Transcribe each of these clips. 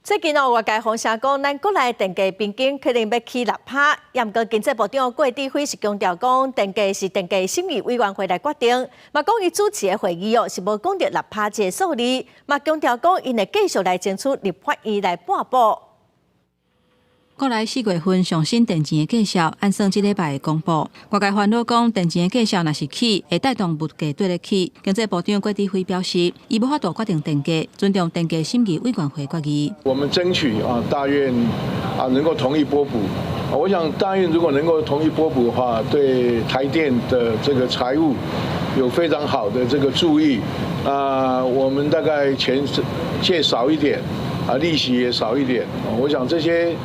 最近哦，外界風聲講，咱國內電價平均可能欲起6趴。毋過經濟部長郭智輝是強調講，電價是電價審議委員會來決定。嘛講伊主持的會議哦，是無講著六趴這个數字。嘛強調講，𪜶會繼續來爭取立法院來撥補。國內4月份上新電錢的價數，按算這禮拜會公布。外界煩惱講，電錢的價數若是起，會帶動物價綴咧起。經濟部長郭智輝表示，伊無法度決定電價，尊重電價審議委員會決議。我們爭取啊，大院啊能夠同意撥補。我想大院如果能夠同意撥補的話，對台電的這個財務有非常好的這個助益。啊，我們大概錢借少一點，啊利息也少一點。我想這些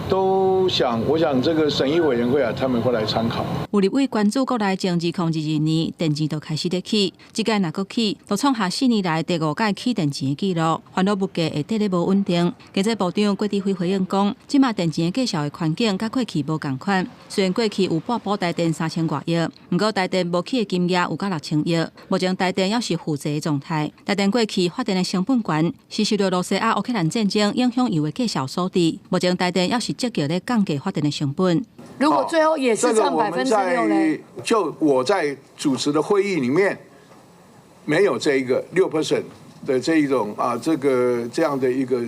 都想，我想這個審議委員會啊，他們會來參考。有立委關注國內從2022年電錢就開始咧起，這屆若閣起，就創下4年來第五屆起電錢的紀錄，煩惱物價會綴咧無穩定。經濟部長郭智輝回應講，這馬電錢的價數的環境佮過去無仝款，雖然過去有撥補台電3000外億，毋過台電無起的金額有到6000億，目前台電猶是負債的狀態。台電過去發電的成本懸，是受著羅西亞烏克蘭戰爭影響油的價數所致。目前台電猶是積極咧降低發電的成本。如果最後也是漲6%呢？就我在主持的會議裡面，沒有這一個6% 的這一種啊，這個這樣的一個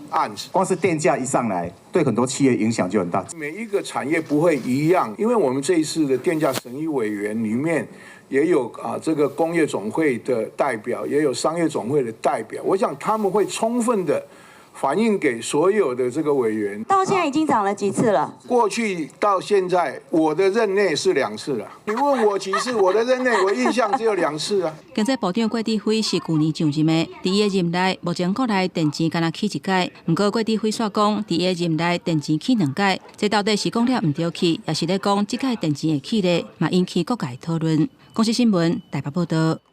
案子。光是電價一上來，對很多企業影響就很大。每一個產業不會一樣，因為我們這一次的電價審議委員裡面也有啊，這個工業總會的代表，也有商業總會的代表，我想他們會充分的反映給所有的這個委員。到現在已經漲了幾次了？過去到現在，我的任內是兩次了。你問我幾次？我的任內我印象只有兩次啊。經濟部長郭智輝是舊年上任的，佇伊的任內，目前國內電錢干焦起一擺，毋過郭智輝煞講，佇伊的任內電錢起兩擺，這到底是講了毋著去，抑是咧講這擺電錢會起咧，嘛引起各界討論。公視新聞台北報道。